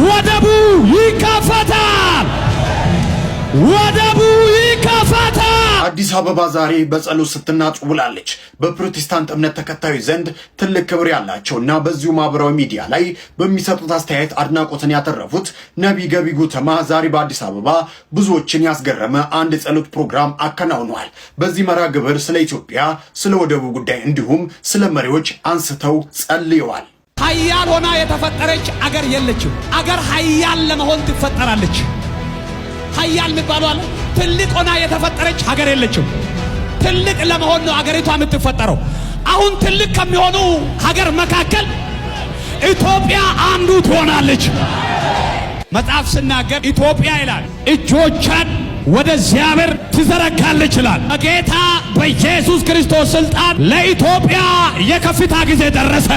ወደቡ ይከፈታል። ወደቡ ይከፈታል። አዲስ አበባ ዛሬ በጸሎት ስትናጥ ውላለች። በፕሮቴስታንት እምነት ተከታዮች ዘንድ ትልቅ ክብር ያላቸው እና በዚሁ ማህበራዊ ሚዲያ ላይ በሚሰጡት አስተያየት አድናቆትን ያተረፉት ነቢይ ገቢ ጉተማ ዛሬ በአዲስ አበባ ብዙዎችን ያስገረመ አንድ የጸሎት ፕሮግራም አከናውነዋል። በዚህ መርሃ ግብር ስለ ኢትዮጵያ፣ ስለ ወደቡ ጉዳይ እንዲሁም ስለ መሪዎች አንስተው ጸልየዋል። ሀያል ሆና የተፈጠረች አገር የለችም። አገር ሀያል ለመሆን ትፈጠራለች። ሀያል የሚባለው አለ። ትልቅ ሆና የተፈጠረች ሀገር የለችም። ትልቅ ለመሆን ነው አገሪቷ የምትፈጠረው። አሁን ትልቅ ከሚሆኑ ሀገር መካከል ኢትዮጵያ አንዱ ትሆናለች። መጽሐፍ ስናገር ኢትዮጵያ ይላል እጆቿን ወደ እግዚአብሔር ትዘረጋለች ይላል። በጌታ በኢየሱስ ክርስቶስ ስልጣን ለኢትዮጵያ የከፍታ ጊዜ ደረሰ።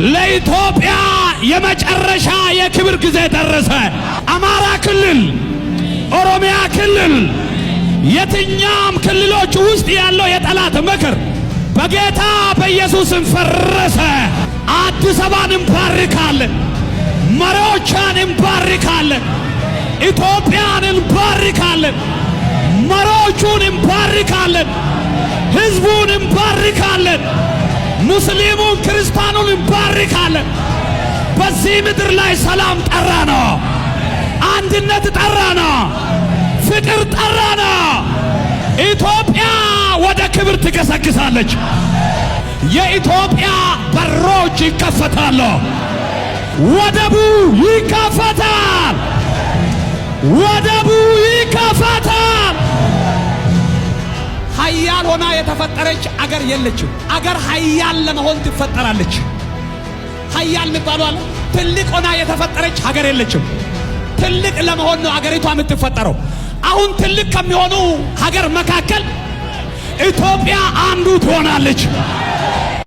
ለኢትዮጵያ የመጨረሻ የክብር ጊዜ ደረሰ። አማራ ክልል፣ ኦሮሚያ ክልል፣ የትኛም ክልሎች ውስጥ ያለው የጠላት ምክር በጌታ በኢየሱስም ፈረሰ። አዲስ አበባን እንባርካለን። መሪዎቿን እንባርካለን። ኢትዮጵያን እንባርካለን። መሪዎቹን እንባርካለን። ሕዝቡን እንባርካለን። ሙስሊሙን ክርስቲያኑን እንባርካለን። በዚህ ምድር ላይ ሰላም ጠራ ነው። አንድነት ጠራ ነው። ፍቅር ጠራ ነው። ኢትዮጵያ ወደ ክብር ትገሰግሳለች። የኢትዮጵያ በሮች ይከፈታሉ። ወደቡ ይከፈታል። ወደቡ ይከፈታል። ሀያል ሆና የተፈጠረች አገር የለችም። አገር ሀያል ለመሆን ትፈጠራለች። ሀያል የሚባለው አለ። ትልቅ ሆና የተፈጠረች ሀገር የለችም። ትልቅ ለመሆን ነው አገሪቷ የምትፈጠረው። አሁን ትልቅ ከሚሆኑ ሀገር መካከል ኢትዮጵያ አንዱ ትሆናለች።